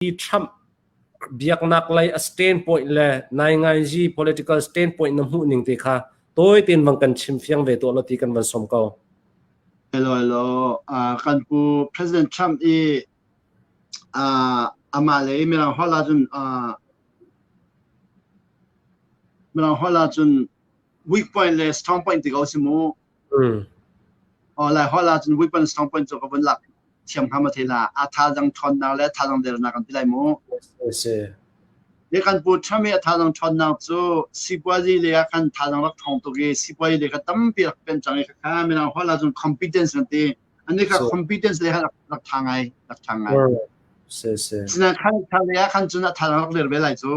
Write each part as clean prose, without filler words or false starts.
Trump biaknak lei a standpoint le naingainzi political standpoint na hmuh ning te kha tawi tein vang kan chim fiang ve tuah lo ti kan van som ko. Hello, hello. Kan pu President Trump i amah le mirang holh ahcun mirang holh ahcun weak point le strong point ti ko si mu. Lai holh ahcun weak point strong point cu ka vun lak thiam hnga ma thei la a thazang ṭhawnnak le thazang dernak kan ti lai mu. Si. Ni kan pu Trump i a thazang ṭhawnnak cu sipuazi le ah khan thazang rak ṭhawng tuk i sipuazi le kha tampi rak pen cang i kha mirang holh ahcun competence kan ti. Ani kha competence le kha rak ṭha ngai, rak ṭha ngai. Si si. Sinain khan kha le ah khan cun a thazang rak der ve lai cu.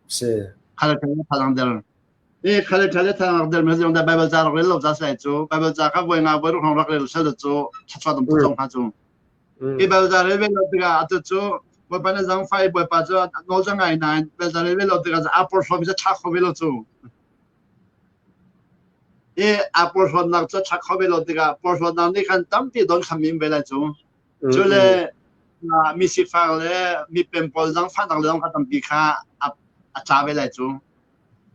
Si. Kha le thazang der. E khale thale thang rak del me zong da Bible ca rak rel lo ca sai cu Bible ca kha voi nga voi ruk rak rel sel cu chachuat um tu ha cu i Bible ca rel ve lo tikah atu cu Bawipa na zang fai Bawipa cu nawl ca ngai nain Bible ca rel ve lo tikah a porhlawm cu ṭha kho ve lo cu i a porhlawmnak cu ṭha kho ve lo tikah porhlawmnak nih khan tampi don kham mi ve lai cu cu le mi sifak le mi pem pawl zang fahnak le zong kha tampi kha a tla ve lai cu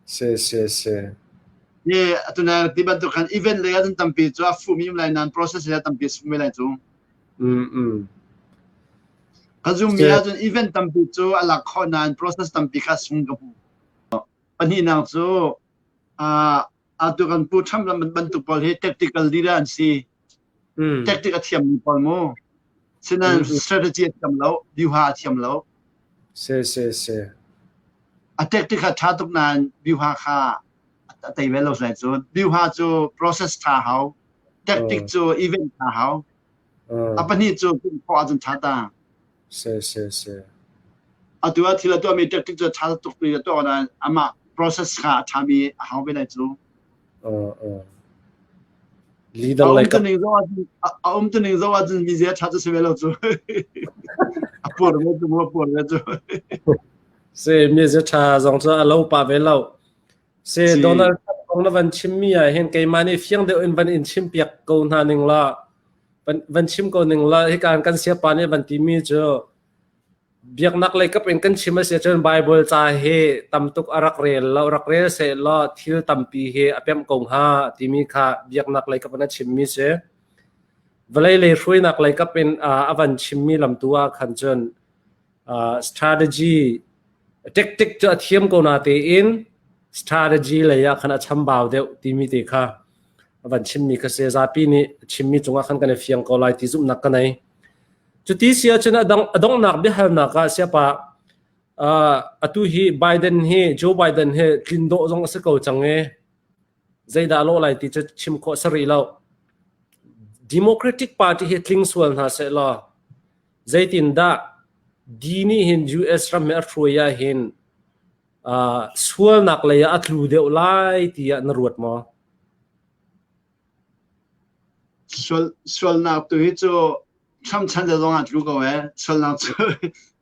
Si si si. Hi atu na ti bantuk khan event lei ah cun tampi cu a fumi um lai nain process lei ah tampi a sung lai cu. Mm mm. Ka zum mi ahcun event tampi cu a lak khawh nain process tampi kha sung ka hmu. Pahnihnak cu atu kan pu Trump lam bantuk pawl hi tactical leader an si. Tactic a thiammi pawl mu. Sinain strategy a thiam lo, vyuha a thiam lo. Si si si. A tactic kha ṭha tuk nain vyuha kha a tei ve lo sai cu. Vyuha cu process ṭha hau. Tactic cu event ṭha hau. A pahnih cu khawh ahcun ṭha ta. Si si si. Atu ah thil a tuahmi tactic cu ṭha tuk mi a tuah nain amah process kha a ṭhami a hau ve lai cu. Leader A lei um tuning zoh ahcun a um tuning zoh ahcun mizia ṭha cu si ve lo cu. A puar ve cu a puar ve cu. Si mizia ṭha zong cu a lo pah ve lo. Si Donald Trump kong na van chimmi ah hin keimah nih fiang deuh in van in chim piak ko hna ning la van chim ko ning la hika kan siapa nih van timi cu Biaknak lei kap in kan chim a si ahcun Baibal ca hi tam tuk a rak rel lo, rak rel sehlaw thil tampi hi a pemh ko hnga timi kha biaknak lei kap in a chimmi si. Vawlei lei hruainak lei kap in a van chimmi lamtu ah khan cun strategy tactic cu a thiam ko na tein strategy lei ah khan a chambau deuh timi te kha a van chimmi kha si. Zapi nih chimmi cungah khan kan i fiang ko lai ti zumhnak ka nei. Cuti si ahcun a dong, a donghnak biahalnak ah siapa uh, atu hi Biden hi Joe Biden hi tlin dawh zong a si ko cang i zeidah lawh lai ti cu chim khawh si rih lo. Democratic Party hi tling sual hna seh law zeitindah D nih hin US ram hi a hruai ah hin uh, sualnak lei ah a tlu deuh lai tiah na ruat maw? Sual, sualnak tu hi cu Trump chan le zong ah tlu ko ee. Sualnak cu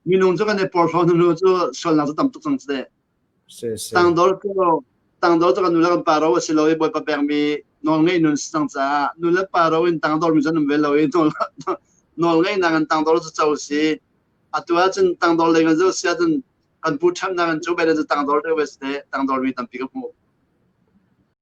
minung cu kan i porhlaw hnu cu sualnak cu tam tuk cang teh. Tangdor cu tangdor cu kan nu le kan pa ro a si lo i Bawipa pekmi nawl ngeih nun si cang caah nu le pa ro in tangdor mi cu an um ve lo i nawl nawl ngeihnak in tangdor cu co si. Atu ahcun tangdor lei kan zoh si ahcun kan pu Trump nak in Joe Biden cu tangdor deuh ve si teh. Tangdor mi tampi ka hmuh.